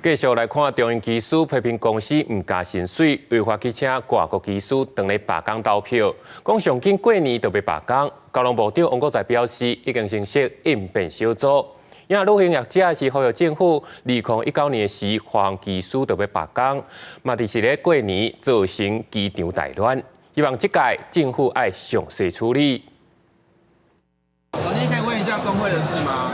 繼續來看長榮機師批評公司毋加薪水，違法去請外國機師當咧罷工投票，講上緊過年就欲罷工。交通部長王國材表示，已經成立應變小組。也旅行業者是呼籲政府，2019年時華航機師就欲罷工，嘛佇是咧過年造成機場大亂，希望這屆政府愛詳細處理。總監可以問一下工會的事嗎？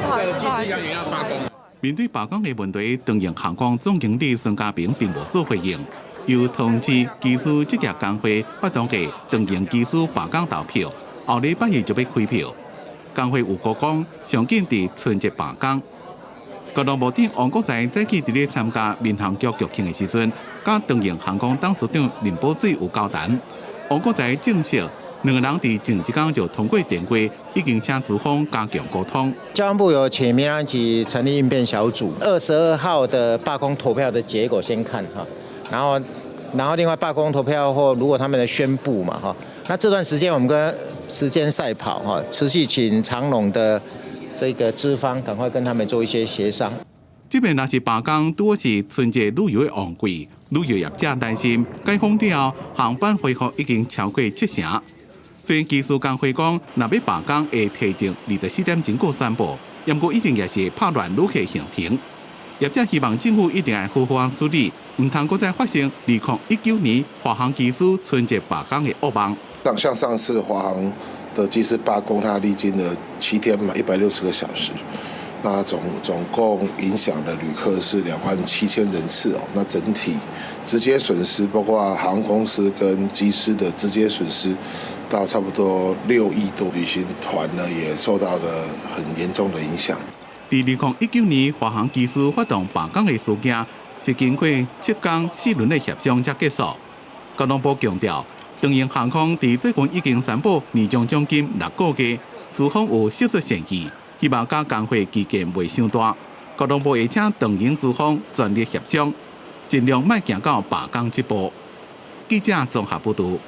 不好意思，機師揚言要罷工。面對罷工的問題，長榮航空總經理孫家平並無做回應，又通知機師職業工會發動的長榮機師罷工投票，後禮拜二就欲開票。工會有估講，上緊佇春節罷工。交通部長王國材早起佇咧參加民航局局慶的時陣，佮長榮航空董事長林寶水有交談。王國材證實，兩个人佇前一工就通過電話，已經請資方加強溝通。交通部有請民航局成立應變小組，22號的罷工投票的結果先看哈，然後另外罷工投票後，如果他們的宣布嘛哈，那這段時間我們跟時間賽跑哈，持續請長榮的這個資方趕快跟他們做一些協商。這擺若是罷工，拄是春節旅遊的旺季，旅遊業者擔心解封了後航班恢復已經超過七成。雖然機師工會講，若欲罷工會提前24點鐘閣宣布，毋過一定也是拍亂旅客行程。業者希望政府一定愛好好處理，毋通閣再發生2019年華航機師春節罷工的噩夢。像上次華航的機師罷工，它歷經了7天嘛，160個小時，那總共影響的旅客是2萬7千人次哦。那整體直接損失，包括航空公司跟機師的直接損失，到差不多6億多，旅行團呢也受到了很嚴重的影響。佇2019年華航機師發動罷工的事件，是經過7工4輪的協商才結束。交通部強調，長榮航空佇最近已經宣布年終獎金6個月，資方有釋出善意，希望佮工會歧見袂傷大。交通部會請長榮資方全力協商，盡量莫行到罷工這步。記者綜合報導。